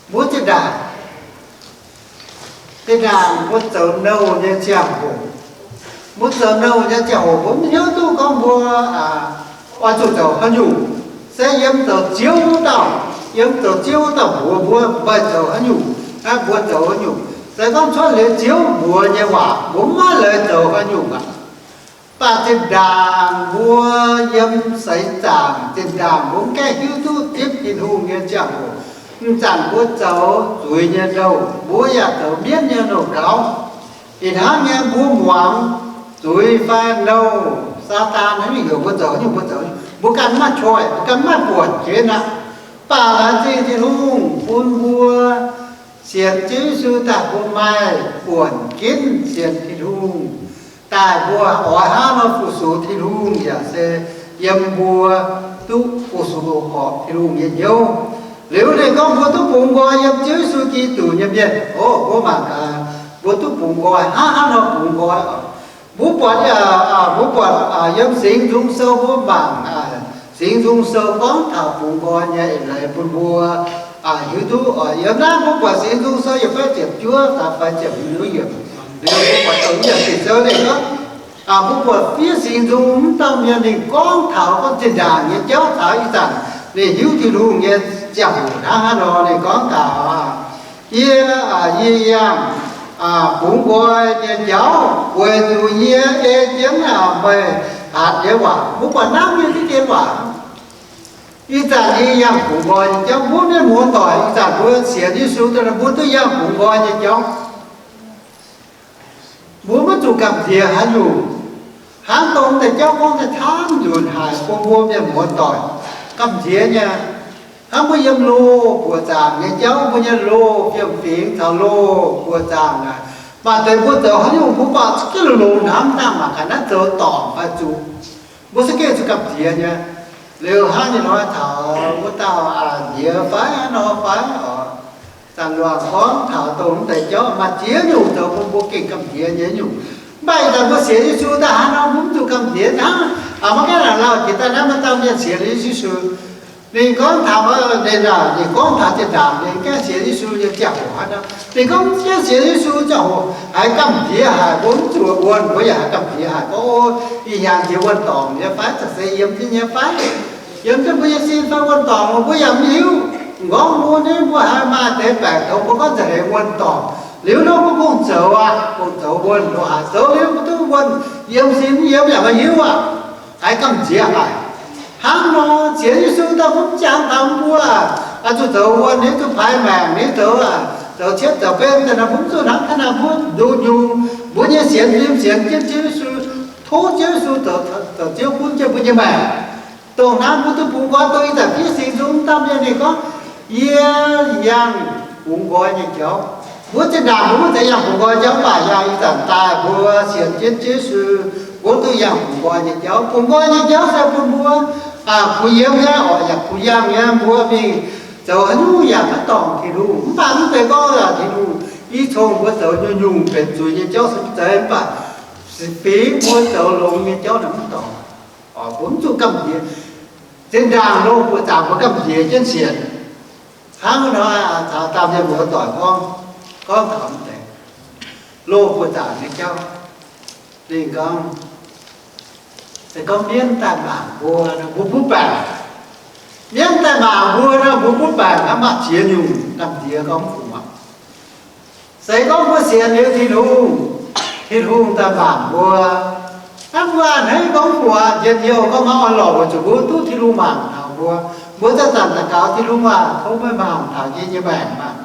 Mbuo zinh ndaangc, zinh ndaangc mbuo zoux nouh nyei ziangh hoc, mbuo zoux nouh nyei ziangh hoc mbuo mv hiuv duqv gorngv mbuo oix zuqc zoux haaix nyungc. Se yiem zoux Ziouv wuov dauh, yiem zoux Ziouv wuov dauh mbuox mbuo, meih zoux haaix nyungc, mbuo zoux haaix nyungc. Se gorngv cuotv liuz Ziouv mbuox nyei waac mbuo mv maaih leiz zoux haaix nyungc aqv. Mv baac zinh ndaangc mbuo yiem seix zaangc, zinh ndaangc mbuo mv gaengh hiuv duqv zipv Tin-Hungh nyei ziangh hoc, m'zanc mbuo zoux zuiz nyei nouh, mbuo yaac zoux mienv nyei nouh gauv. Ih hnangv nyei mbuo muangx zuiz fai nouh, Saadaan hnangv heuc mbuo zoux nyungc mbuo zoux, mbuo ganh maiv qoi, mbuo ganh maiv buonc jienv aqv. Mv baac laengz zingh Tin-Hungh bun mbuo sienx Ziouv Yesu daaih mbuo maaih buonc ginv sienx Tin-Hungh daaih mbuo oix hnangv nor fu-sux Tin-Hungh yaac se yiem mbuo duqv fu-sux horpc Tin-Hungh nyei hnyouv. Liuz ninh gorngv mbuo duqv bungx nqoi yiem Ziouv Yesu Giduc nyei mienh. O, mbuo mangc gaax, mbuo duqv bungx nqoi, hnangv haaix nor bungx nqoi oc? Mbuo buatc, mbuo buatc yiem Singx Nzung Sou mbuo mangc, Singx Nzung Sou gorngv taux bungx nqoi nyei eix leiz bun mbuo hiuv duqv oc. Yiem naaiv mbuo buatc Singx Nzung Sou yietc fai ziepc juov daaih fai ziepc hmz yiemc, liuz mbuo buatc dongh yiem Ging-Sou ninh gorngv, mbuo buatc fiev Singx Nzung wuov dauh mienh ninh gorngv taux gorngv zinh ndaangc nyei jauv taux ih zanc ninh hiuv Tin-Hungh nyei ziangh hoc hnangv haaix nor. Ninh gorngv taux, yie, yie yangh bungx nqoi nyei jauv weic zuqc yie ei jienv meih hatc nyei waac. Mbuo buatc hnangv nyei deix waac. Ih zanc yie yangh bungx nqoi nyei jauv. Mbuo mienh muoz-doic, ih zanc mbuo sienx Yesu daaih, mbuo duqv yangh bungx nqoi nyei jauv. Mbuo maiv zuqc gamh nziex haaix nyungc. Hnangv dongh deix jauv gorngv daaih camv nzunc haic bun mbuo mienh muoz-doic gamh nziex nyei. Hnangv mbuo yiem loh buoqc zaangc nyei jauv, mbuo nyei loh fiem-fingx caux loh buoqc zaangc naaic, maaih deix mbuo zoux haaix nyungc mbuo baac za'gengh longx-longx hnamv dangh mangc gaax naaiv zoux dorngc fai zuqc. Mbuo za'gengh zuqc gamh nziex nyei. Liuz hnangv nyei hnoi taux wuov dauh nziex fai hnangv nor fai oc. Zanc luangc gorngv taux dongh mv deix jauv maaih ziex nyungc zoux bun mbuo gengh gamh nziex nyei nyungc. Mv baac ih zanc mbuo sienx Yesu daaih hnangv nor mbuo mv zuqc gamh nziex hnangv. Maiv gaengh laaix lauh jiex daaih naaiv maaih dauh mienh sienx Yesu. Ninh gorngv taux, ninh, ninh gorngv taux zinh ndaangc ninh gaengh sienx Yesu nyei ziangh hoc hnangv nor. Ninh gorngv gaengh sienx Yesu ziangh hoc haiz gamh nziex haic, mbuo mv zuqc wuonh mbuo yaac haiz gamh nziex haic. Gorngv, o, ih hnyangx jiex wuonh dorngc nyei fai, za'gengh yiem jienv nyei fai, yiem jienv mbuo nyei sin fai wuonh dorngc, mbuo yaac mv hiuv. M'nqorngv mbuo nyei, mbuo haiz maaih deix baeqc tongx mbuo gorngv nza'heix wuonh dorngc. Liuz nor mbuo kungx zoux aqv, kungx zoux wuonh lo haic. Zoux liuz mbuo duqv wuonh yiem sin yiem yaac maiv hiuv aqv. Haiz gamh nziex haic. Hnangv nor, sienx Yesu daaih mv jangx taux mbuo, oix zuqc zoux wuonh, ninh zuqc paaiv maengc, ninh zoux, zoux cietv zoux benv daaih nor, mbuo mv zuqc hnangv naaiv nor, mbuo nduqc nyungc, mbuo nyei sienx fim sienx jienv Ziouv Yesu, tov Ziouv Yesu zoux Ziouv gunv jienv mbuo nyei maengc. Dongh naaiv mbuo duqv bungx nqoi, dongh ih zanc fiev Singx Nzung dauh mienh ninh gorngv, yie yangh bungx nqoi nyei jauv. Mbuo zinh ndaangc mbuo maiv zeiz yangh bungx nqoi jauv, mv baac yangh ih zanc daaih mbuo sienx jienv Ziouv Yesu, mbuo duqv yangh bungx nqoi nyei jauv. Bungx nqoi nyei jauv se bun mbuo kuh yiem nyei oc, yaac kuh yangh nyei. Mbuo mingh zoux haaix nyungc yaac maiv dorngc Tin-Hungh. Mv baac mv zeiz gorngv Tin-Hungh i cong mbuo zoux nyungc-nyungc benx zuiz nyei jauv se mv zeiz, mv baac fingx mbuo zoux longx nyei jauv naaic mv dorngc. Mbuo mv zuqc gamh nziex. Zinh ndaangc loh buoqc zaangc mbuo gamh nziex jienv sienx. Hnangv nor, taux dauh mienh muoz-doic gorngv, gorngv taux mv deix loh buoqc zaangc nyei jauv. Ninh gorngv, se gorngv mienv daaih mangc mbuo nor, mbuo butv baengc. Mienv daaih mangc mbuo nor, mbuo butv baengc aqv, maiv ziex nyungc gamh nziex gorngv mv fungc aqv. Se gorngv mbuo sienx liuz Tin-Hungh, Tin-Hungh daaih mangc mbuo, hnangv mbuo a'hneiv gorngv mv fungc aqv, njien-youh gorngv maiv orn-lorqc weic zuqc mbuo duqv Tin-Hungh mangc taux mbuo. Mbuo zanc-zanc daux gaux, Tin-Hungh aac, tov meih mangc taux yie nyei maengc maah!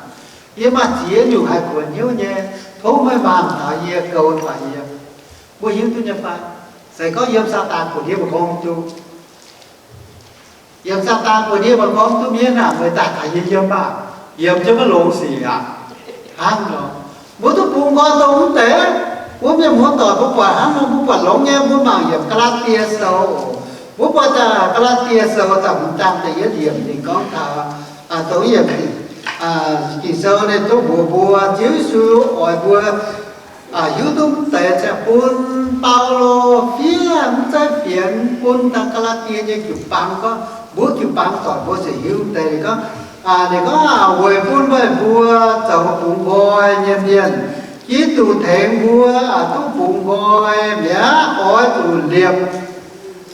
Yie maaih ziex nyungc haih kuonx hnyouv nyei. Tov meih mangc taux yie, goux taux yie. Mbuo hiuv duqv nyei fai? Se gorngv yiem Saadaan buoz-ndiev mbuo gorngv duqv, yiem Saadaan buoz-ndiev mbuo gorngv duqv, mienv aah, meih daaih taux yie yiem maah! Yiem jienv maiv longx sic aqv. Hnangv nor, mbuo duqv bungx nqoi dongh mv deix. Mbuo mienh muoz-doic mbuo buatc hnangv nor mbuo buatc longx nyei. Mbuo mangc yiem Gaa^laa^tie Sou oc. Mbuo buatc Gaa^laa^tie Sou da'hmz zaang da'yietv yiemc ninh gorngv taux, dongh yiem Ging-Sou ninh duqv mbuox mbuo, Ziouv Yesu oix mbuo hiuv duqv mv deix, ziouc bun Baulo fiev mv zeiz fienx bun dangh Gaa^laa^tie nyei jiu-baang gorngv, mbuo jiu-baang doic mbuo ziouc hiuv deix. Ninh gorngv, Ninh gorngv, weic bun meih mbuo zoux bungx nqoi nyei mienh, Giduc tengx mbuo duqv bungx nqoi mi'aqv. Oix zuqc liepc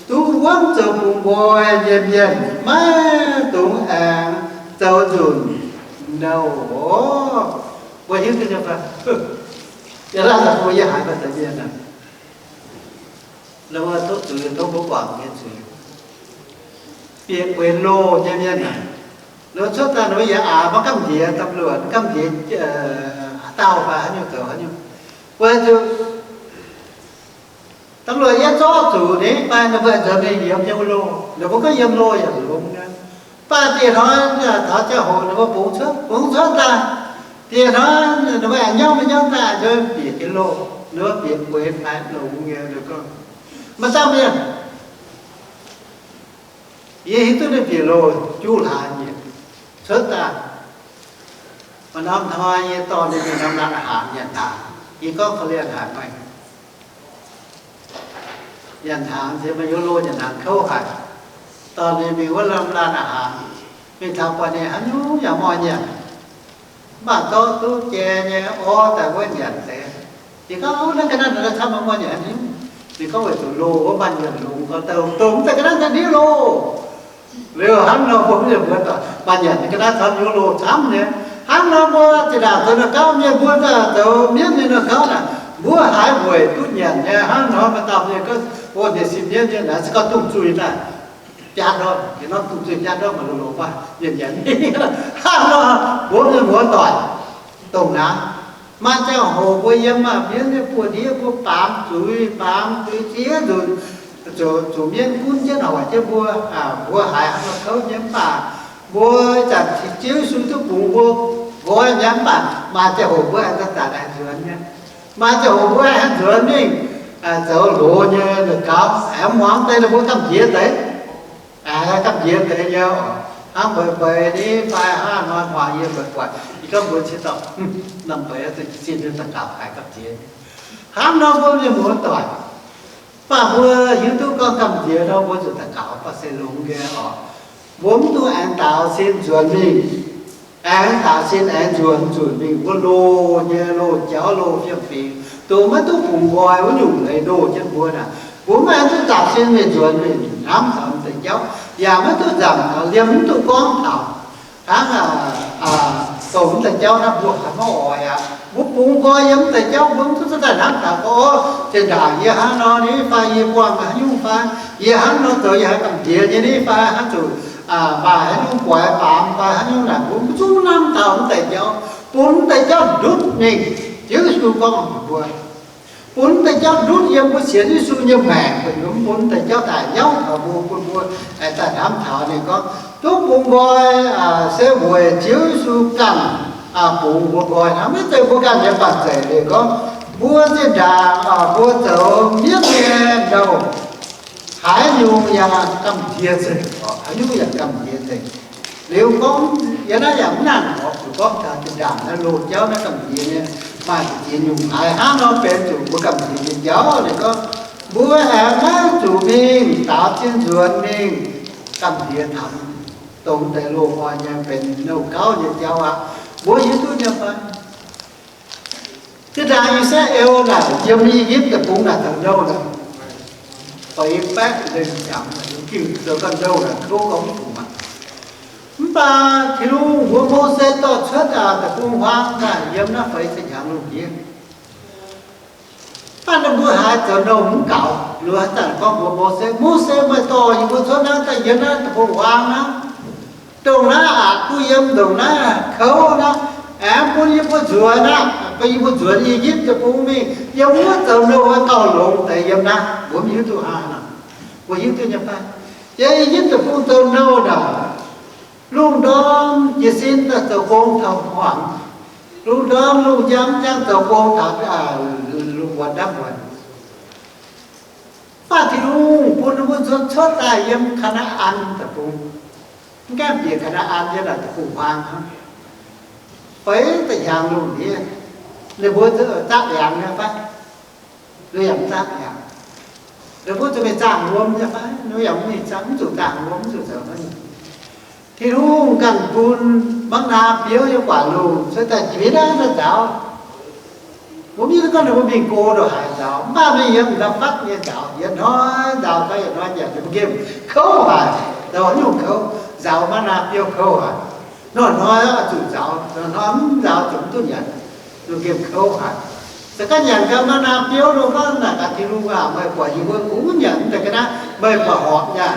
duqv wuonv zoux bungx nqoi nyei mienh, maiv dungx aengx zoux nzunc nouh oc. Mbuo hiuv duqv nyei fai? Yie laanh daaih bun yie haiz maaih deix mienh aah, ninh mbuo tov zuiz, tov mbuo guangc nyei zuiz, bieqc gueix loh nyei mienh aah, ninh mbuo cuotv daaih ninh mbuo yaac aax maiv gamh nziex, ตำรวจ gamh nziex haaix dauh fai haaix nyungc zoux haaix nyungc, weic zuqc ตำรวจ yie zorqv zuqc ninh fai ninh mbuo aengx nzuonx mingh yiem jienv wuov loh, ninh mbuo gorngv yiem loh yaac longx nyei. Mv baac dieh hnoi taux ziangh hoc ninh mbuo bungx cuotv, bungx cuotv daaih, dieh hnoi ninh mbuo aengx nyauv mingh nyauv daaih, ninh mbuo bieqc jienv loh, ninh mbuo bieqc gueix fai longx nyei. Ninh gorngv, maaih dauh mienh, yie hiuv duqv ninh bieqc loh juqv hlaax nyei, cuotv daaih. Maaih norm hnoi yie dorh ninh mingh norm laanh a'hnangx nyanc hnaangx. Yie gorngv korv-lienh haic meih, nyanc hnaangx nziex meih yiem loh nyanc hnaangx kouv haic. Dorh ninh mingh wuov norm laanh a'hnangx, mingh taux buatc ninh haaix nyungc yaac mv oix nyanc, mv baac zorqv duqv jai nyei orv daaih wuov nyanc deix. Yie gorngv, naaiv ga'naaiv naaiv camv mv oix nyanc haaix nyungc? Ninh gorngv, weic zuqc loh wuov maaih nyanc longx gorx, dongh mv zeiz ga'naaiv daaih ndiuv loh. Liuz hnangv nor mbuo mienh mbuo doic, maaih nyanc nyei ga'naaiv camv, ndiuv loh camv nyei. Hnangv nor mbuo zinh ndaangc zoux naaiv gauv mienh, mbuo zoux mienv nyei naaiv gauv naaic, mbuo haiz weic duqv nyanc nyei. Hnangv nor maaih dauh mienh gorngv, o, ninh sin mienv nyei naaic se gorngv dungz zuiz daaih biaa ndorm, yietc norm dungz zuiz biaa ndorm maaih loz-loz maaih nyanc nyanc. Hnangv nor mbuo mienh mbuo doic, dongh naaiv maaih ziangh hoc mbuo yiem maah, mienv nyei buoz-ndiev mbuo baamz zuiz, baamz zuiz ziex nzunc, zuqc mienv gunv jienv hoic jienv mbuo. Mbuo haiz hnangv nor kouv nyei, mv baac mbuo zanc Ziouv Yesu duqv bungx mbuo nqoi mi'aqv, mv baac maaih ziangh hoc mbuo aengx zanc-zanc aengx nzuonx nyei. Maaih ziangh hoc mbuo aengx nzuonx mingh zoux loz nyei naaiv gauv, aengx muangx deix ninh mbuo gamh nziex deix, gamh nziex deix nyei oc. Hnangv mbeix mbeix ni fai hnangv hnoi-hnoi yie mbeix buatc, yie gorngv mbuo ciex dauh, norm mbeix zuqc sin nyei daux-gaux haiz gamh nziex. Hnangv nor mbuo mienh muoz doic, mv baac mbuo hiuv duqv gorngv gamh nziex nor mbuo zuqc daux-gaux baac se longx nyei oc. Mbuo mv dungx aengx daaux sin nzuonx mingh. Aengx daaux sin aengx nzuonx nzunc mingh wuov loh nyei loh jauv loh fiem-fingx, dongh maiv duqv bungx nqoi wuov nyungc leiz ndoh jienv mbuo naaic, mbuo mv aengx duqv daaux sin mingh nzuonx mingh hnamv taux m'deix jauv, yaac maiv duqv nzamc taux, liemh mv duqv gorngv taux. Hnangv dongh m'deix jauv naaiv mbuo haiz maiv oix aqv. Mbuo bungx nqoi yiem m'deix jauv, mbuo mv duqv cuotv daaih hnamv taux gorngv, o, zinh ndaangc yie hnangv nor ni fai, yie buangh haaix nyungc fai, yie hnangv nor zoux yie haiz gamh nziex nyei ni fai, hnangv zuqc maaih haaix nyungc guaix baamz fai haaix nyungc naaic, mbuo mv zungv hnamv taux m'deix jauv, bun m'deix jauv ndutv mingh. Ziouv Yesu gorngv mbuox mbuo, bun m'deix jauv ndutv yiem mbuo sienx Yesu nyei maengc, mv bun m'deix jauv daaih nyauv taux mbuo, bun mbuo aengx daaih hnamv taux ninh gorngv duqv bungx nqoi se weic Ziouv Yesu ganh bungx mbuo nqoi hnangv. Maiv zeiz mbuo ganh nyei banh zeic. Ninh gorngv mbuo zinh ndaangc mbuo zoux mienv nyei nouh, haaix nyungc yaac gamh nziex nzengc, haaix nyungc yaac gamh nziex nzengc. Liuz gorngv yiem naaiv yaac mv nangc oc, zuqc gorngv taux zinh ndaangc naaiv loz-jauv naaiv gamh nziex nyei, maaih ziex nyungc haaix hnangv nor benx zuqc mbuo gamh nziex nyei jauv. Ninh gorngv mbuo aengx maiv zuqc mingh daaux sin nzuonx mingh gamh nziex taux dongh deix loz-hnoi nyei benx nouh gauv nyei jauv aqv. Mbuo hiuv duqv nyei fai? Zinh ndaangc I^saa^laa^en naaic yiem I^yipv Deic-Bung naaic zoux nouh naaic, feix baeqv lengh jangx, ging zoux ganh nouh naaic kouv gorngv mv fungc aqv. Mv baac Tin-Hungh mbuox Mose dorh cuotv deic-bung-huaang naaic yiem naaiv feix ziepc hnyangx lungh ndiev. Mv baac ninh mbuo haiz zoux nouh mv gaux, ninh haaix zanc gorngv mbuox Mose, Mose, meih dorh yie mbuo cuotv naaiv daaih yiem naaiv deic-bung-huaang naaiv, ndongc naaiv aqc duqv yiem ndongc naaiv kouv naaiv, aengx bun yie mbuo nzuonx aqv, bun yie mbuo nzuonx I^yipv Deic-Bung mingh, yiem wuov zoux nouh gauh longx deix yiem naaiv. Mbuo mv hiuv duqv hnangv nor, mbuo hiuv duqv nyei fai? Yiem I^yipv Deic-Bung zoux nouh naaic, lungh ndorm jiez sin daaih zoux gong taux hmuangx, lungh ndorm lungh njang njang zoux gong taux lungh muonz ndapv muonz. Mv baac Tin-Hungh bun ninh mbuo nzuonx cuotv daaih yiem Kaa^naa^an Deic-Bung. Mv gaengh bieqc Kaa^naa^an yiem naaic deic-bung-huaang hnangv, feix ziepc hnyangx lungh ndiev. Ninh mbuo zaqv liangx nyei fai? Ninh yaac mv zaqv liangx. Ninh mbuo zuqc mingh zaangh wuom nyei fai? Ninh yaac mv mingh zaangh, mv zuqc zaangh wuom, mv zuqc zoux haaix nyungc. Tin-Hungh ganh bun mangv naa biouv yiem gu'nguaaic lungh, cuotv daaih jiex naaiv nzaaux. Mbuo mv hiuv duqv gorngv ninh mbuo mingh go ndongc haaix nzaaux, mv baac mingh yiem ndau fatv nyei nzaaux, yietc hnoi nzaaux gau yietc hnoi nyanc, ninh mbuo nqemh kouv haic, zoux haaix nyungc kouv, nzaaux mangv naa biouv kouv haic. Hnoi-hnoi oix zuqc nzaaux, hnoi-hnoi mv nzaaux zuqc mv duqv nyanc, ninh mbuo nqemh kouv haic. Se gorngv nyanc gau mangv naa biouv, ninh gorngv naaic gaax Tin-Hungh aac, meih buatc yie mbuo kungx nyanc mv deix ga'naaiv, meih buatc horpc nyaah.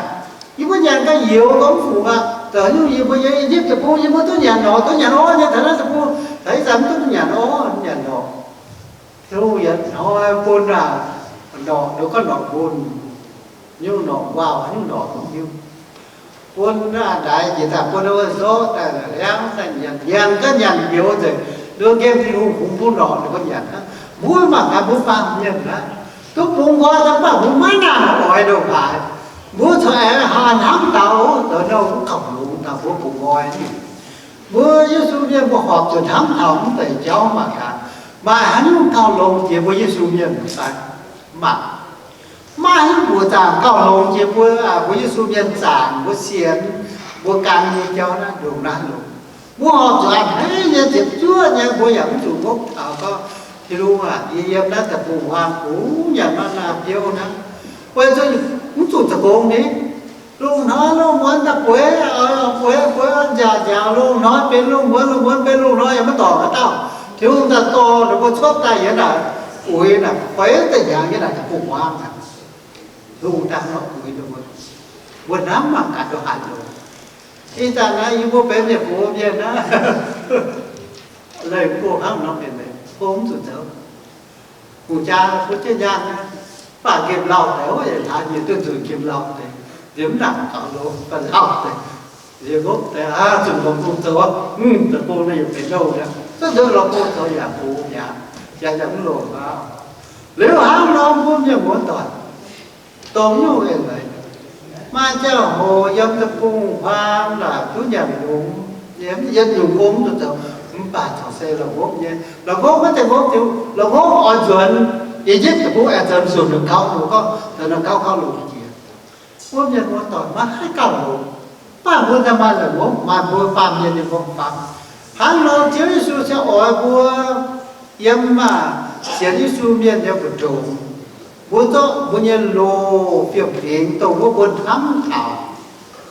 Yie mbuo nyanc gau youz gorngv mv fungc aqv, zoux haaix nyungc yie mbuo yiem I^yipv Deic-Bung yie mbuo duqv nyanc norqc, duqv nyanc orv nyei, taux naaiv Deic-Bung taux ih zanc mv duqv nyanc orv, nyanc norqc. Tin-Hungh yietc hnoi bun aac, norqc, ninh gorngv norqc mbun, nyungc norqc waac, nyungc norqc mv hiuv. Bun aac, ndaix njiec daaih bun ninh mbuo zorqv daaih liangv daaih nyanc, nyanc gaax nyanc youz nzengc, ninh mbuo nqemh Tin-Hungh kungx bun norqc ninh mbuo nyanc hnangv. Mbuo mangc gaax mbuo baamh mienh naaiv, duqv bungx nqoi daaih mv baac mbuo maiv nangc oix ndongc haaix. Mbuo corc aengx haih hnamv taux, zoux nouh mv kaux longx daaih mbuo bungx nqoi. Mbuo Yesu mienh mbuo horpc zuqc hnamv taux mv deix jauv mangc gaax, maaih haaix nyungc gauh longx jiex mbuo Yesu mienh fai? Mv baac maaih haaix nyungc mbuoqc zaangc gauh longx jiex mbuo, mbuo Yesu mienh zaangc, mbuo sienx, mbuo gan nyei jauv naaiv, ndongc naaiv longx. Mbuo horpc zuqc a'hneiv nyei, ziepc zuoqv nyei, mbuo yaac mv zuqc ngopv taux gorngv, Tin-Hungh aac, yie yiem naaiv deic-bung-huaang kungx nyanc mangv naa biouv hnangv. Weic zuqc mv zuqc zoux gong ni. Lungh hnoi lungh muonz daaih bueix, bueix, bueix, nziaauc, nziaauc, lungh hnoi benx lungh muonz, lungh muonz benx lungh hnoi, yaac maiv dorngc haaix dauh. Tin-Hungh daaih dorh ninh mbuo cuotv daaih yiem naaic, uix naaic, bueix daaih hnyangx yiem naaic deic-bung-huaang aqv. Tin-Hungh daaih nor uix ninh mbuo. Mbuo hnamv mangc gaax ndongc haaix zoux. Ih zanc naaiv yie mbuo benx mienh gox mienh naaiv, leih mbuo hnangv nor benx meih, mbuo mv zuqc zoux. Hungh jaa bun jienv nyaanh, mv baac nqemh lauh deix, hnangv nyei duqv nzunc nqemh lauh deix, nziex mv nangc gaux lo, mv baac lauh deix, nziex ngopv deix, aa, zuqc lorz bung zoux, mv, zoux bung naaiv yaac benx nouh mi'aqv. Zuqc zoux lorz bung zoux yaac gox mi'aqv, yaac yaac mv longc aqv. Liuz hnangv nor mbuo mienh muoz-doic, dongh nyungc eix leiz, maaih ziangh hoc yiem deic-bung-huaang naaic duqv nyanc longx, yiem yietc nyungc gong duqv zoux, mv baac corc se la'ngopv nyei. La'ngopv maiv zeiz ngopv diuh, la'ngopv oix nzuonx, yie yietv deic-bung aengx zoux nzunc ninh gauh longx, gorngv zoux ninh gauh gauh longx jiex. Mbuo mienh muoz-doic maiv haih gauh longx, mv baac mbuo naaiv maaih la'ngopv, maaih mbuo baamh mienh nyei m'fam. Hnangv nor Ziouv Yesu se oix mbuo yiem maah, sienx Yesu mienh nyei mbu'ndongx, mbuo zorqv mbuo nyei loz fiem-fingx dongh wuov mbuo hnamv taux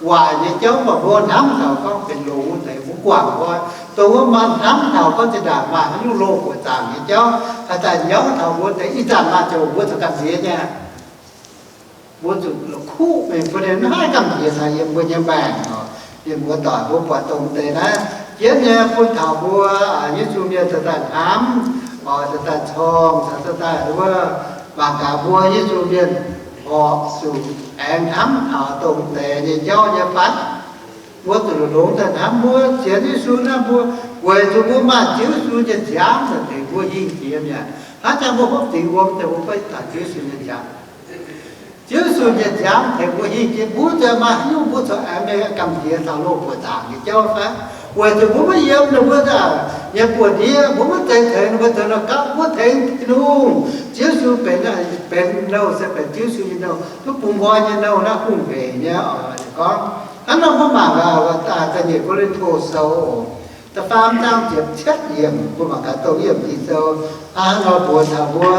waaic nyei jauv, mv baac mbuo hnamv taux gorngv benx longx wuov deix mbuo guangc nqoi, dongh wuov maaih hnamv taux gorngv zinh ndaangc maaih haaix nyungc loz buoqc zaangc nyei jauv haih daaih nyauv taux mbuo deix, ih zanc maaih ziangh hoc mbuo zuqc gamh nziex nyei. Mbuo zuqc la'kuqv mingh bun ninh maiv haih gamh nziex naaic yiem mbuo nyei maengc oc. Mienh muoz-doic, mbuo buatc dongh deix naaiv jienv nyei bun taux mbuo, aa, Yesu mienh zoux daaih hnamv, oix zoux daaih corng, zoux daaih wuov, mangc gaax mbuo Yesu mienh horpc zuqc aengx hnamv taux dongh deix nyei jauv nyei fai? Mbuo zuqc longx daaih hnamv mbuo sienx Yesu naaiv mbuo, weic zuqc mbuo maaih Ziouv Yesu nyei nziaamv naaic tengx mbuo hingh jiex mi'aqv. Hnangv jangx mbuo hopv dingx wuom deix mbuo beiv taux Ziouv Yesu nyei nziaamv. Ziouv Yesu nyei nziaamv tengx mbuo hingh jiex, mbuo zuqc maaih haaix nyungc mbuo corc aengx mingh gamh nziex taux loz buoqc zaangc nyei jauv fai? Weic zuqc mbuo maiv yiem ninh mbuo nyei buoz-ndiev, mbuo maiv zeiz tengx ninh mbuo zoux nor gauh, mbuo tengx Tin-Hungh. Ziouv Yesu benx, benx nouh se benx Ziouv Yesu nyei nouh, duqv bungx nqoi nyei nouh naaiv hungh heic nyei oc. Gorngv hnangv nor mbuo mangc gaax da'nyeic Ko^lin^to Sou oc, da'faam zaang ziepc cietv yiemc, mbuo mangc gaax dongh yiemc Ging-Sou hnangv nor mbuox taux mbuo,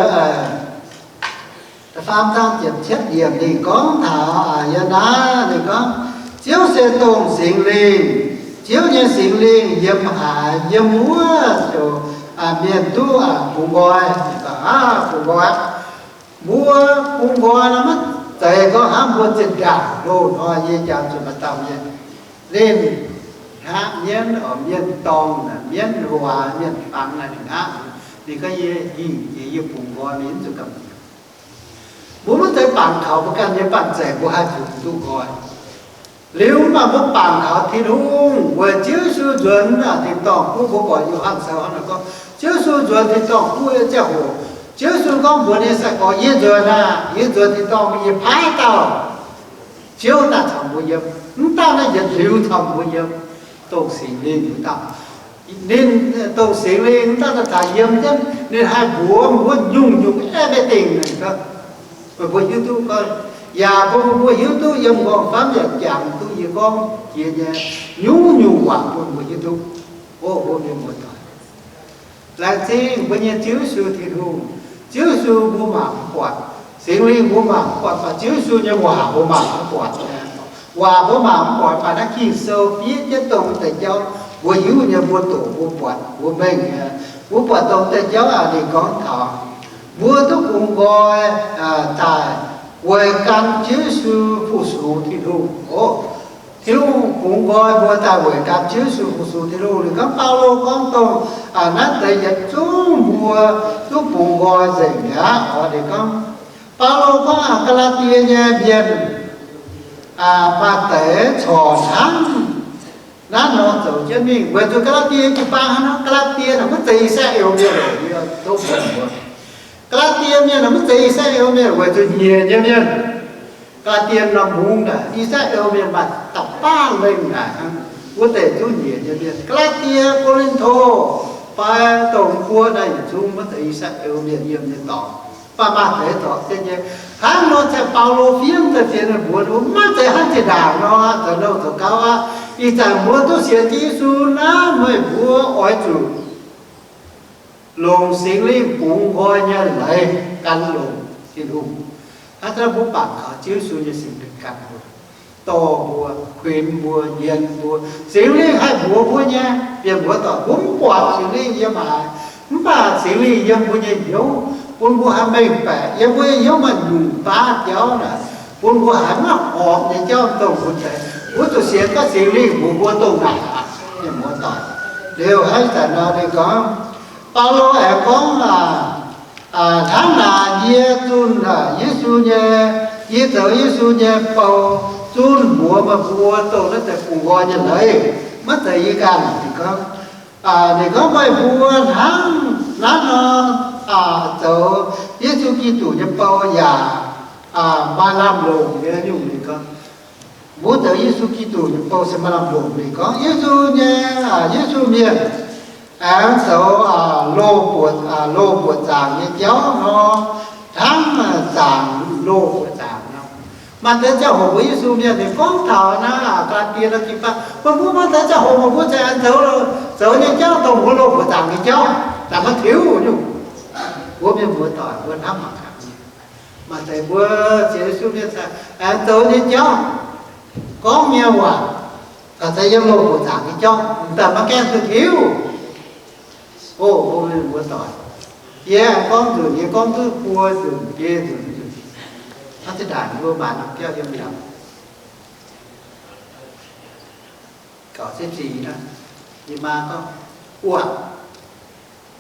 da'faam zaang ziepc cietv yiemc ninh gorngv taux, yiem naaiv ninh gorngv, Ziouv se dongh Singx Lingh. Ziouv nyei Singx Lingh yiem haaix, yiem wuov ziouc mienh duqv bungx nqoi. Ninh gorngv, bungx nqoi. Mbuo bungx nqoi nor maiv zeiz gorngv hnangv mbuo zinh ndaangc loz-hnoi nyei jaax zuqc maaih dauh mienh, ninh hngaqv mienv, oix mienv dorngh, mienv waac, mienh fangx naaic ninh hngaqv. Ninh gorngv, yie hingh jiex yie bungx nqoi, mienh mv zuqc gamh nziex. Mbuo maiv zeiz bangc kaux mbuo ganh nyei banh zeic mbuo haih bungx duqv nqoi. Liuz mv baac mbuo bangc kaux Tin-Hungh weic Ziouv Yesu nzuonx tin-dorngh guv. Mbuo buatc Yo^han Sou hnangv naaic gorngv, Ziouv Yesu nzuonx tin-dorngh guv nyei ziangh hoc, Ziouv Yesu gorngv mbuox ninh nyei sai-gorx, yie nzuonx aah, yie nzuonx tin-dorngh, yie paaiv dauh Ziouv daaih caux mbuo yiem. Mv dauh naaiv yietc liuz caux mbuo yiem, dongh Singx Lingh wuov dauh. Ninh, dongh Singx Lingh mv dauh daaih caux yiem jienv, ninh haih mbuox mbuo nyungc-nyungc everything. Meih mbuo hiuv duqv gorngv Yaac bun mbuo hiuv duqv yiem nqorngv-famv yaac jangx duqv yie gorngv jiex nyei nyungc-nyungc waac bun mbuo hiuv duqv. O mbuo mienh muoz-doic, laengz zingh mbuo nyei Ziouv Yesu Tin-Hungh. Ziouv Yesu mbuo mangc mv buatc, Singx Lingh mbuo mangc mv buatc, baac Ziouv Yesu nyei waac mbuo mangc mv buatc. Waac mbuo mangc mv buatc, baac naaiv Ging-Sou fiev jienv dongh deix jauv mbuo hiuv nyei, mbuo doqc, mbuo buatc, mbuo mengh nyei. Mbuo buatc dongh deix jauv aac, ninh gorngv taux mbuo duqv bungx nqoi daaih weic gan Ziouv Yesu fu-sux Tin-Hungh. O, Tin-Hungh bungx nqoi mbuo daaih weic gan Ziouv Yesu fu-sux Tin-Hungh. Ninh gorngv, Baulo gorngv dongh naaiv deix yietc zungv mbuo duqv bungx nqoi nzengc mi'aqv. Ninh gorngv, Baulo gorngv Gaa^laa^die nyei mienh maaih deix corc hnangv naaiv nor zoux jienv mingh. Weic zuqc Gaa^laa^die jiu-baang hnangv, Gaa^laa^die naaic maiv zeiz I^saa^laa^en mienh, tov mbuox mbuo, Gaa^laa^die mienh naaic maiv zeiz I^saa^laa^en mienh, weic zuqc nyiec nyei mienh. Gaa^laa^die norm mungv naaic, I^saa^laa^en mienh maaih da'faanh lengh naaic hnangv, wuov deix zungv nyiec nyei mienh. Gaa^laa^die, Ko^lin^to, fai dongh mbuo naaic yietc zungv maiv zeiz I^saa^laa^en mienh yiem nyei dorngx, mv baac maaih deix zorpc jienv nyei. Hnangv nor, Baulo fiev daaih fienx ninh mbuo, maiv zeiz hnangv zinh ndaangc nor, zoux nouh zoux gauv aqv. Ih zanc mbuo duqv sienx Yesu naaiv, meih mbuo oix zuqc longc Singx Lingh bungx nqoi nyei leiz gan longc Tin-Hungh. Hnangv naaic mbuo bangc kaux Ziouv Yesu nyei Singx Lingh gan mbuo, dorh mbuo, kuinx mbuo, nyienz mbuo. Singx Lingh haih mbuox mbuo nyei, mienh muoz-doic, mbuo mv buatc Singx Lingh yiem haaix, mv baac Singx Lingh yiem mbuo nyei hnyouv, bun mbuo haih mengh baeqc. Yiem mbuo nyei hnyouv maaih nyungc baav jauv naaic, bun mbuo haiz maiv horpc nyei jauv dongh mbuo deix. Mbuo zuqc sienx gorngv Singx Lingh mbuox mbuo dongh naaic aqv, mienh muoz-doic. Liuz hnangv ih zanc nor ninh gorngv, Baulo aengx gorngv, hnangv naaic yie zunh Yesu nyei, yie zoux Yesu nyei bou zunh mbuox meih mbuo dongh naaiv deix bungx nqoi nyei leiz, maiv zeiz yie ganh. Ninh gorngv, ninh gorngv, meih mbuo hnangv naaiv nor zoux Yesu Giduc nyei bou yaac maaih lamh longc nyei nyungc. Ninh gorngv, mbuo zoux Yesu Giduc nyei bou se maaih lamh longc. Ninh gorngv Yesu nyei, Yesu mienh aengx zoux loz-mbuoqc, loz-mbuoqc zaangc nyei jauv nor, hnangv zaangc loz-mbuoqc zaangc nor. Maaih deix ziangh hoc mbuo Yesu mienh ninh gorngv taux naaiv, aa, Gaa^laa^die nor jiu-baang, meih mbuo maaih deix ziangh hoc meih mbuo za'gengh zoux, zoux nyei jauv dongh mbuo loz-mbuoqc zaangc nyei jauv, daaih maiv tiuv nyungc. Mbuo mienh muoz-doic mbuo hnamv mangc gaax, maaih deix mbuo sienx Yesu mienh aengx zoux nyei jauv, gorngv nyei waac, caux za'gengh yiem loz-mbuoqc zaangc nyei jauv, m'daaih maiv gaengh duqv tiuv. O, mbuo mienh muoz-doic, yie aengx gorngv nzunc, yie gorngv duqv buo nzunc, biei nzunc, hnangv zinh ndaangc mbuo maanc norm biauv yiem mi'aqv. Gauh ziex zic naaiv, yie maa gorngv, wuov,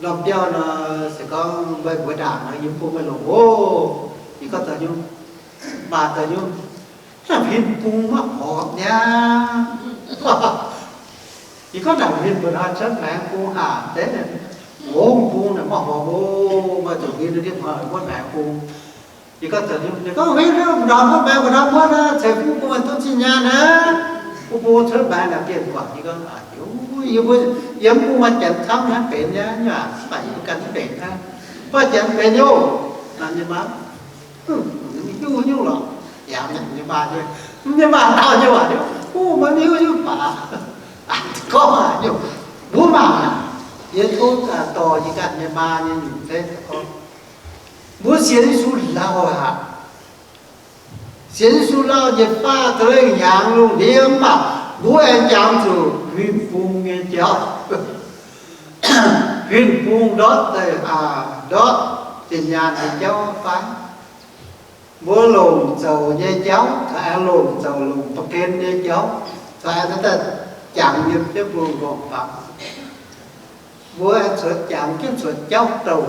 norm biauv nor, se gorngv meih mbuo ndaangc nor, yie mv bun meih longc oc. Yie gorngv daaih nyungc, maa daaih nyungc, huin bung maiv horpc niaa. Yie gorngv naaic huin mbuo hnoi cuotv maengx bung haac deix, ngongh bung naaic maiv horpc oc. Meih zuqc huin ndiev hnoi muotv maengx bung. Yie gorngv, ninh gorngv, huin ndorm muotv maengx mbuo hnoi muotv aqv, ceix fuqv bun meih duqv zinh nyaanh aqv. Bun bung cuotv maengx naaic bienh guangc. Yie gorngv, yie mbuo yiem bung maaih janx camv hnangv benx nyei, mv baac yie mbuo ganh mv benx hnangv. Mv baac janx benx nyei oc. Naaic nyei maa, hiuv nyungc lorqc. Yaac nyei maa, nyei maa dau nyei waac, mv baac maiv hiuv nyungc baac, gorngv haaix nyungc, mbuo mangc, yie tov dorh yie ganh nyei maa nyei nyungc zeiv gorngv, mbuo sienx Yesu lauh aqv. Sienx Yesu lauh, njiec faah za'gengh hnyangx lungh ndiev mv baac mbuo aengx jangx zuqc huin bung nyei jauv. Huin bung ndortv deix, ndortv zinh nyaanh nyei jauv fai? Mbuo longc zoux nyei jauv, caux aengx longc zoux longc ba'gen nyei jauv, caux aengx daaih jangx yiem jienv mbuo nqorngv-famv. Mbuo aengx cuotv jangx jienv cuotv jauv douh.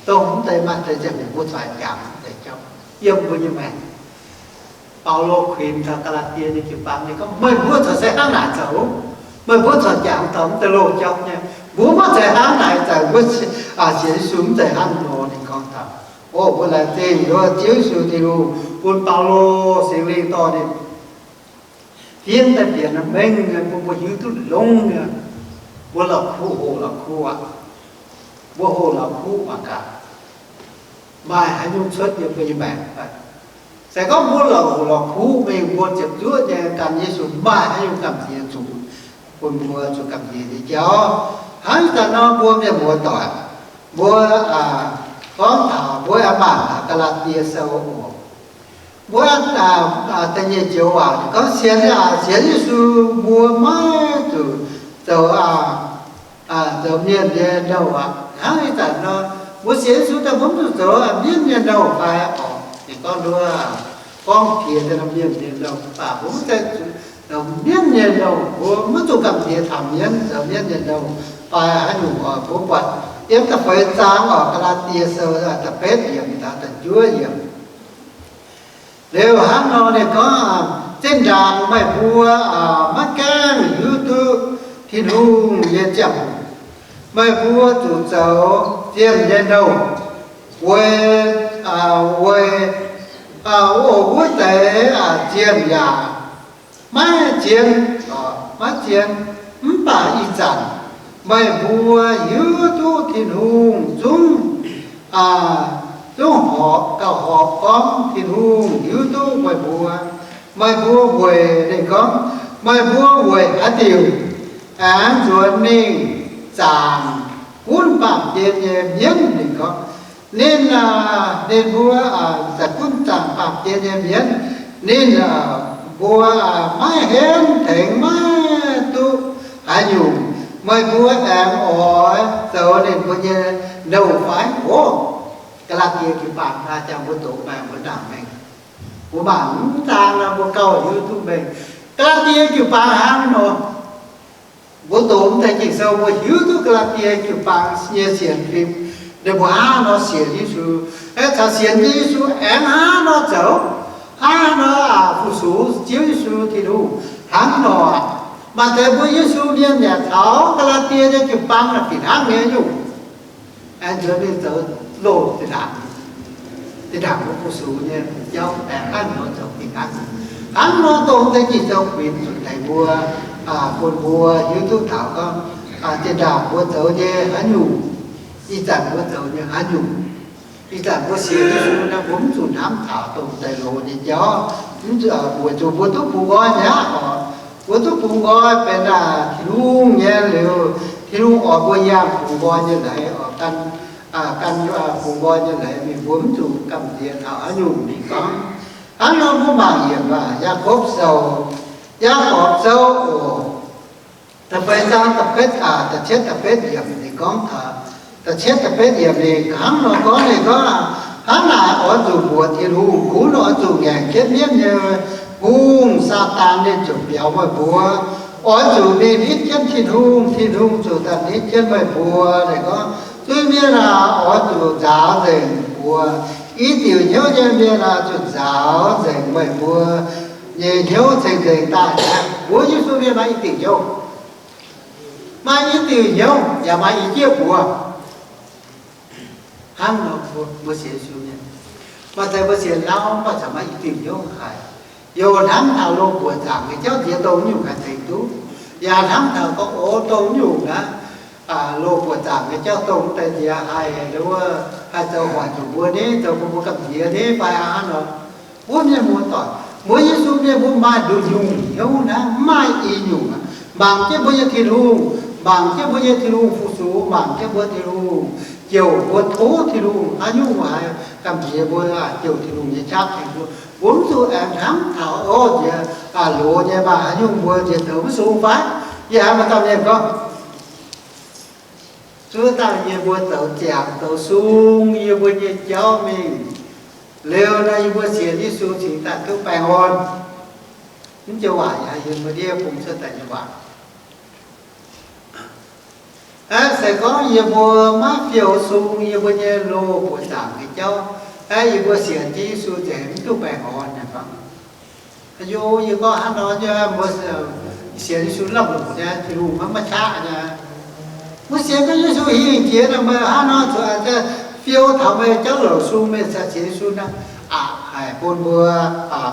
Dongh mv deix maaih deix ziangh hoc mbuo cuotv jangx mv deix jauv yiem mbuo nyei maengc. Baulo kuinx taux Gaa^laa^die nyei jiu-baang, ninh gorngv, meih mbuo corc se hnangv naaic zoux. Meih mbuo corc jangx taux mv deix loz-jauv nyei. Mbuo maiv zeiz hnangv naaic zoux. Mbuo sienx Yesu mv zeiz hnangv nor. Ninh gorngv taux, o, mbuo laengz zingh Ziouv Yesu Tin-Hungh bun Baulo Singx Lingh dorh ninh fiev daaih bieqc mengh nyei, bun mbuo hiuv duqv longx nyei. Mbuo la'kuqv hoqc la'kuqv aqv. Mbuo hoqc la'kuqv mangc gaax, maaih haaix nyungc cuotv yiem mbuo nyei maengc fai? Se gorngv mbuo lorqc, lorqc kuv mingh, mbuo ziepc zuoqv nyei gan Yesu, maaih haaix nyungc gamh nziex zuqc bun mbuo zuqc gamh nziex nyei jauv? Hnangv ih zanc nor mbuo mienh muoz doic, mbuo gorngv taux mbuo aengx mangc taux Gaa^laa^die Sou oc. Mbuo da'nyeic joux waac gorngv sienx, sienx Yesu mbuo maiv zuqc zoux, zoux mienh nyei nouh aqv. Hnangv ih zanc nor, mbuo sienx Yesu daaih mbuo mv zuqc zoux mienv nyei nouh fai oc? Ninh gorngv nduov, gorngv jiex daaih mienh nyei nouh, mv baac mbuo mv zeiz zoux mienv nyei nouh. Mbuo maiv zuqc gamh nziex taux mienv, zoux mienv nyei nouh fai haaix nyungc oc. Mbuo buatc yiem da'feix zaang oc, Gaa^laa^die Sou da'betv yiemc taux da'juov yiemc. Liuz hnangv nor ninh gorngv, zinh ndaangc meih mbuo maiv gaengh hiuv duqv Tin-Hungh nyei ziangh hoc, meih mbuo zuqc zoux zienh nyei nouh, weic, weic, oc, wuov deix zienh yaac maiv zien, maiv zien. Mv baac ih zanc meih mbuo hiuv duqv Tin-Hungh zungv, zungv horpc, gauh horpc gorngv Tin-Hungh hiuv duqv meih mbuo. Meih mbuo weic, ninh gorngv, meih mbuo weic haaix diuc aengx nzuonx mingh zaangc gunv baamh gen nyei mienv? Ninh gorngv, ninh, ninh mbuo za'gengh gunv zaangc baamh gen nyei mienv. Ninh mbuo maiv henv tengx maiv duqv haaix nyungc. Meih mbuo aengx oix zoux ninh mbuo nyei nouh fai? Oc, Gaa^laa^die jiu-baang naaiv jangx mbuo doqc maengx, mbuo ndaangc mengh. Mbuo mangc mv zaang nor mbuo gauh hiuv duqv mengh. Gaa^laa^die jiu-baang hnangv nor. Mbuo doqc mv deix Ging-Sou mbuo hiuv duqv Gaa^laa^die jiu-baang nyei sienx fim, ninh mbuo hnangv nor sienx Yesu, aengx caux sienx jienv Yesu aengx hnangv nor zoux, hnangv nor fu-sux Ziouv Yesu Tin-Hungh hnangv nor. Maaih deix mbuo Yesu mienh yaac caux Gaa^laa^die nyei jiu-baang naaic fih hnangv nyei nyungc. Aengx nzuonx mingh zoux loz zinh ndaangc, zinh ndaangc mbuo fu-sux nyei jauv aengx hnangv nor zoux fih hnangv. Hnangv nor dongh deix Ging-Sou kuinx zuqc tengx mbuo, bun mbuo hiuv duqv taux gorngv, zinh ndaangc mbuo zoux nyei haaix nyungc, ih zanc mbuo zoux nyei haaix nyungc. Ih zanc mbuo sienx Yesu nor, mbuo mv zuqc hnamv taux dongh deix loz nyei jauv, weic zuqc mbuo duqv bungx nqoi mi'aqv oc. Mbuo duqv bungx nqoi benx Tin-Hungh nyei liuz, Tin-Hungh oix mbuo yangh bungx nqoi nyei leiz oc, gan, gan bungx nqoi nyei leiz mingh, mbuo mv zuqc gamh nziex taux haaix nyungc mingh gorngv. Hnangv nor mbuo mangc yiem Yaakopv Sou, Yaakopv Sou oc, da'feix zaang da'betv, da'cietv da'betv yiemc ninh gorngv, da'cietv da'betv yiemc ninh hnangv nor gorngv, ninh gorngv, hnangv naaic oix zuqc mbuoqc Tin-Hungh, gunv oix zuqc ngaengc jienv mienv nyei hungh, Saadaan, ninh ziouc biaux meih mbuo. Oix zuqc mingh nitv jienv Tin-Hungh, Tin-Hungh ziouc daaih nitv jienv meih mbuo. Ninh gorngv, zuiz-mienh aah! Oix zuqc nzaaux nzengc mbuo. I diuc hnyouv nyei mienh aah! Zuqc nzaaux nzengc meih mbuo nyei hnyouv ceng-nzengc daaih. Mbuo Yesu mienh maaih i diuc hnyouv, maaih i diuc hnyouv yaac maaih i jieqv mbuox. Hnangv nor mbuo sienx Yesu mienh, maaih deix mbuo sienx lauh mv baac corc maaih i diuc hnyouv haic. Youh hnamv taux loz-buoc zaangc nyei jauv nziex dongh nyungc haih tengx duqv, yaac hnamv taux gorngv, o, dongh nyungc naaiv, loz-buoc zaangc nyei jauv dongh deix nziex haih, wuov, haih zoux hoic zuqc mbuo ni, zoux bun mbuo gamh nziex ni fai hnangv nor. Mbuo mienh muoz-doic, mbuo Yesu mienh mbuo maaih nduqc nyungc hnyouv naaiv, mv maaih i nyungc aqv. Mangc jienv mbuo nyei Tin-Hungh, mangc jienv mbuo nyei Tin-Hungh fu-sux, mangc jienv mbuo Tin-Hungh jouh, mbuo tov Tin-Hungh haaix nyungc haiz gamh nziex mbuo, jouh Tin-Hungh nyei qaqv tengx mbuo. Mbuo mv zuqc aengx hnamv taux, o, nziex loz nyei maaih haaix nyungc mbuo nziex zoux mv sung fai? Yie haiz maaih dauh mienh gorngv, zuov daaih yie mbuo zoux ziangx zoux sung yie mbuo nyei jauv mingh liuz nor, yie mbuo sienx Yesu cingx daaih duqv baengh orn. Mv joux waac yaac yie mbuo ndiev bung cuotv daaih nyei waac. Aeqv, se gorngv yie mbuo maiv fiou sung yie mbuo nyei loz-buoc zaangc nyei jauv, aeqv, yie mbuo sienx jienv Yesu nzengc mv duqv baengh orn naaic gorngv. Aa, yie gorngv hnangv nor nyei, mbuo sienx Yesu lamh longc nyei, Tin-Hungh maiv maaih qaqv nyei. Mbuo sienx jienv Yesu hingh jiex nor, meih hnangv nor zuqc fiou taux meih jauv louc sung, meih cingx sienx Yesu naaiv aqc haic bun mbuo,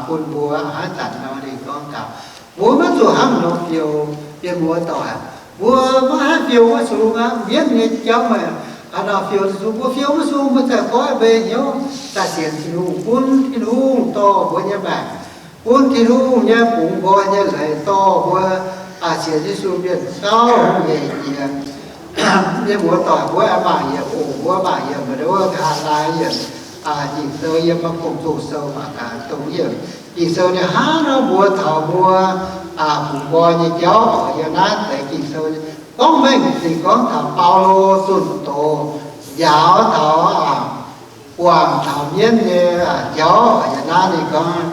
bun mbuo haaix zanc nor ninh gorngv taux mbuo maiv zuqc hnangv nor fiou. Mienh muoz-doic, mbuo maiv haih fiou wuov sung aqv. Mienv nyei jauv meih Aa, fiou zuqc mbuo fiou maiv sung, mbuo zaih goiv mbeix hnyouv daaih sienx Tin-Hungh, bun Tin-Hungh dorh mbuo nyei maengc, bun Tin-Hungh nyei bungx nqoi nyei leiz dorh mbuo sienx Yesu mienh gauh hungh hec jiex. Mienh muoz-doic, mbuo aengx mangc yietc, oc, mbuo mangc yietc, mbuo nqa'haav laai yietc Ging-Sou yiem Gong-Zoh Sou mangc gaax dongh yiem Ging-Sou nyei hnangv nor mbuox taux mbuo bungx nqoi nyei jauv oc. Yiem naaiv deix Ging-Sou gorngv mengh ninh gorngv taux Baulo zunh doz njaaux taux, guangc taux mienv nyei jauv. Yiem naaiv ninh gorngv,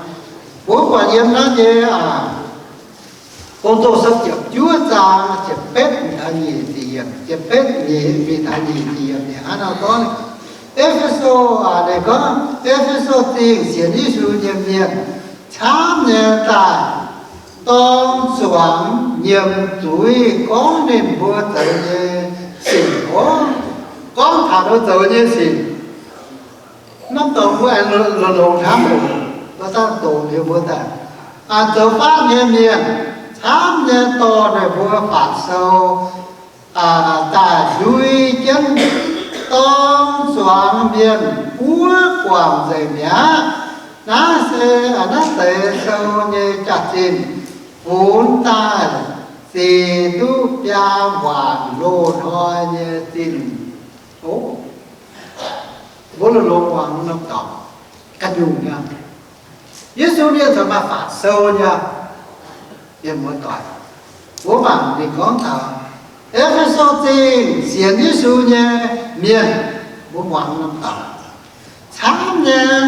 mbuo buatc yiem naaiv nyei Gong-Zoh Sou ziepc juov zaang ziepc betv mingh taux nyic ziepc yiemc, ziepc betv mingh taux nyic ziepc yiemc ninh hnangv nor gorngv, E^fe^so, ninh gorngv E^fe^so Zingh sienx Yesu nyei mienh camv nyei daaih dorng zuangx nyiemc zuiz gorngv ninh mbuo zoux nyei sic oc. Gorngv taux mbuo zoux nyei sic, norm dorngx mbuo aengx longx-longx hnamv oc. Mbuo daaih doqc liuz mbuo daaih, zoux fatv nyei mienh camv nyei dorh ninh mbuo fatv sou daaih ndui jienv dorng zuangx mienh buov guangc nzengc mi'aqv. Naaiv se, naaiv deix sou nyei jaax-zinh funx daaih zic duqv biaa waanc loz-hnoi nyei zinh. Mbuo longx-longx muangx norm dorngx ganh nyungc nyei. Yesu mienh corc maaih fatv sou nyei. Mienh muoz-doic, mbuo mangc ninh gorngv taux E^fe^so Zingh sienx Yesu nyei mienh, mbuo muangx norm dorngx camv nyei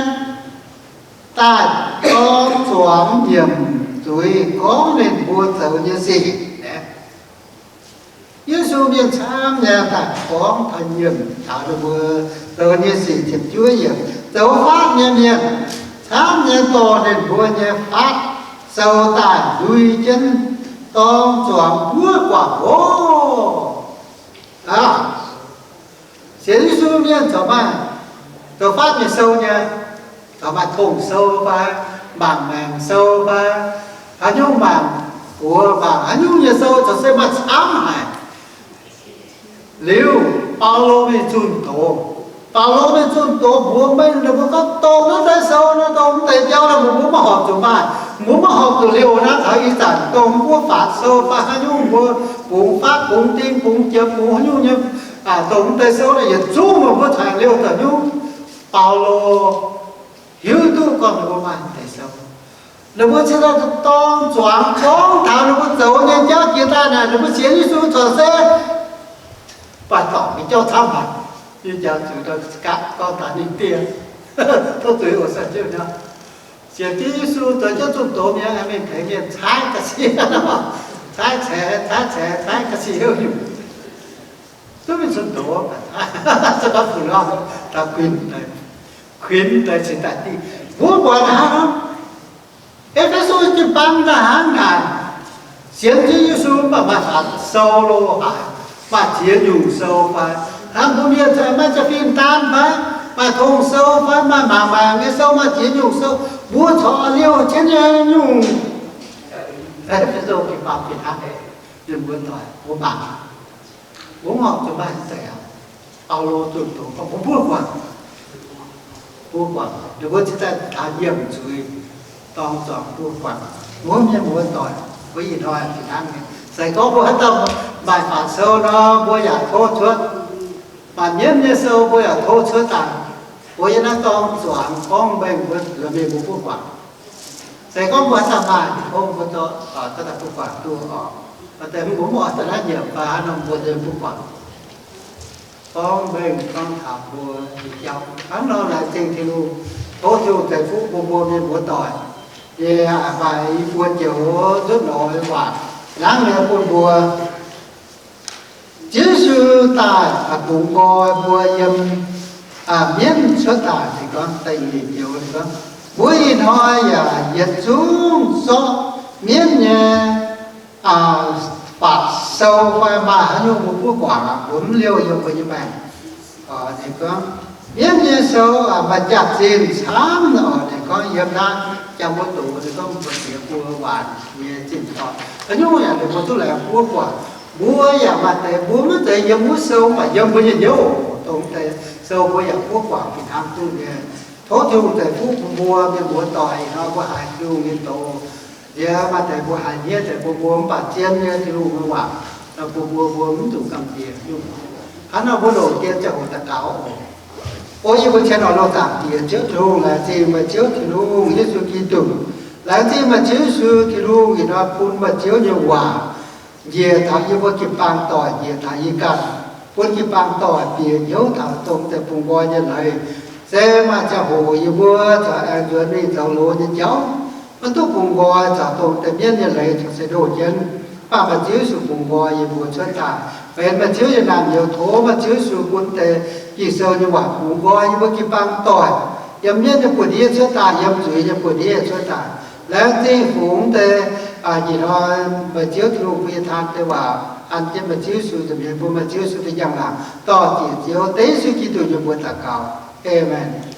daaih dorng zuangx nyiemc zuiz gorngv ninh mbuo zoux nyei sic. Yesu mienh camv nyei daaih gorngv taux nyiemc taux ninh mbuo zoux nyei sic. Ziepc juov yiemc, zoux fatv nyei mienh camv nyei dorh ninh mbuo nyei fatv sou daaih ndui jienv dorng zuangx buov guangc oc. Sienx Yesu mienh corc maaih zoux fatv nyei sou nyei, corc maaih tong sou fai, mangc maengc sou fai, haaix nyungc mangc buoz mangc haaix nyungc nyei sou corc se maaih camv haic. Liuz Baulo mingh zunh doz, Baulo mingh zunh doz mbuox mengh ninh mbuo gorngv, dongh naaiv deix sou nor, dongh mv deix jauv nor, mbuo maiv horpc zuqc maaih, mbuo maiv horpc zuqc liouh naaiv taux ih zanc dongh mbuo fatv sou fai haaix nyungc mbuo bungx fatv, bungx ding, bungx jiem, bungx haaix nyungc nyei, dongh mv deix sou nor yietc zungv mbuo tengx liouh daaih nyungc. Baulo hiuv duqv gorngv ninh mbuo maaih mv deix sou, ninh mbuo cingx daaih dorng zuangx gorngv taux ninh mbuo zoux nyei jauv jiex daaih naaic, ninh mbuo sienx Yesu corc se baac dorngc nyei jauv camv haic. Yie jangx zuqc daaih gapv gorngv taux ninh dieh, tov zuiz oc, sai jienv nor. Sienx jienv Yesu zoux jienv zunh doz mienh, mingh tengx mienh caaiv ga'sie, caaiv caix, caaiv caix, caaiv ga'sie hnyouv nyungc, duqv mingh zunh doz, se gorngv funx nor, daaih kuinx deix, kuinx deix cingx daaih dieh. Mbuo buatc hnangv E^fe^so jiu-baang daaih hnangv naaic, sienx jienv Yesu mv baac maaih fatv sou lo haic, maaih ziex nyungc sou fai, hnangv mbuo mienh maaih jaa-fin daan fai, maaih tong sou fai, maaih mangc maengc nyei sou, maaih ziex nyungc sou, mbuo corc liouh jienv nyei nyungc. E^fe^so jiu-baang fih hnangv, mienh mbuo doic mbuo mangc, mbuo mv horpc zuqc maaih deix aqv. Baulo zunh doz gorngv mbuo buov guangc, buov guangc, ninh mbuo cingx daaih taux nyiemc zuiz, dorng zuangx buov guangc. Mbuo mienh muoz-doic, mbuo ih hnoi fih hnangv nyei. Se gorngv mbuo haaix dauh maaih fatv sou nor, mbuo yaac tov cuotv. Maaih mienv nyei sou mbuo yaac tov cuotv daaih. Mbuo yiem naaiv dorng zuangx gorngv mengh mbuo, mingh mbuo buov guangc. Se gorngv mbuo haaix dauh maaih, tov mbuo dorh daaih buov guangc duqv oc. Deix mbuo mv oix daaih naaiv nyiemc fai haaix nor mbuo buov guangc. Gorngv mengh gorngv taux mbuo nyei jauv hnangv nor, laengz zingh Tin-Hungh. Tov Tin-Hungh ceix fuqv bun mbuo mienh muoz-doic. Yie maaih i buo joux nzutv loz waac hnangv nyei bun mbuo. Ziouv Yesu daaih bungx nqoi mbuo yiem mienv cuotv daaih. Ninh gorngv, da'nyeic joux ninh gorngv, mbuo ih hnoi yaac yietc zungv zorqv mienv nyei fatv sou fai maaih haaix nyungc mbuo buov guangc, mbuo mv liouh yiem mbuo nyei maengc. Ninh gorngv, mienv nyei sou maaih jaax-zinh camv. Ninh gorngv yiem naaiv jangx mbuo doz, ninh gorngv mbuo ziex buo waanc nyei zinh torqv, haaix nyungc yaac ninh mbuo duqv laengz buov guangc. Mbuo yaac maaih deix, mbuo maiv zeiz yiem wuov sou, mv baac yiem mbuo nyei hnyouv. Dongh deix sou mbuo yaac buov guangc fih hnangv duqv nyei. Tov Tin-Hungh ceix fuqv bun mbuo mienh muoz doic nor, mbuo haiz Tin-Hungh nyei doz. Liuz maaih deix mbuo haiz hniev deix bun mbuo, mv baac zien nyei Tin-Hungh nyei waac nor, bun mbuo, mbuo mv zuqc gamh nziex nyungc. Hnangv nor mbuo longc dien ziangh hoc daux gaux oc. O yie mbuo cien oix longx zaangc Diex Ziouv Tin-Hungh, laengz zingh meih Ziouv Tin-Hungh Yesu Giduc. Laengz zingh meih Ziouv Yesu Tin-Hungh ih hnoi bun meih Ziouv nyei waac njiec taux yie mbuo jiu-baang doic, njiec taux yie ganh, bun jiu-baang doic bieqc hnyouv taux dongh deix bungx nqoi nyei leiz. Se maaih ziangh hoc yie mbuo caux aengx nzuonx mingh zoux loz nyei jauv, maiv duqv bungx nqoi caux dongh deix mienv nyei leiz caux se ndoh jienv. Mv baac meih Ziouv Yesu bungx nqoi yie mbuo cuotv daaih. Benx meih Ziouv nyei naamh nyouz. Tov meih Ziouv Yesu bun deix Ging-Sou nyei waac bungx nqoi yie mbuo jiu-baang doic, yiem mienv nyei buoz-ndiev cuotv daaih, yiem zuiz nyei buoz-ndiev cuotv daaih. Laengz zingh fungx deix ih hnoi meih Ziouv Tin-Hungh bun yie taan deix waac an jienv meih Ziouv Yesu nza'hmien, bun meih Ziouv Yesu deix njang-laangc dorh ziec Ziouv, dengv Yesu Giduc nyei mbuox daux gaux. Aamen.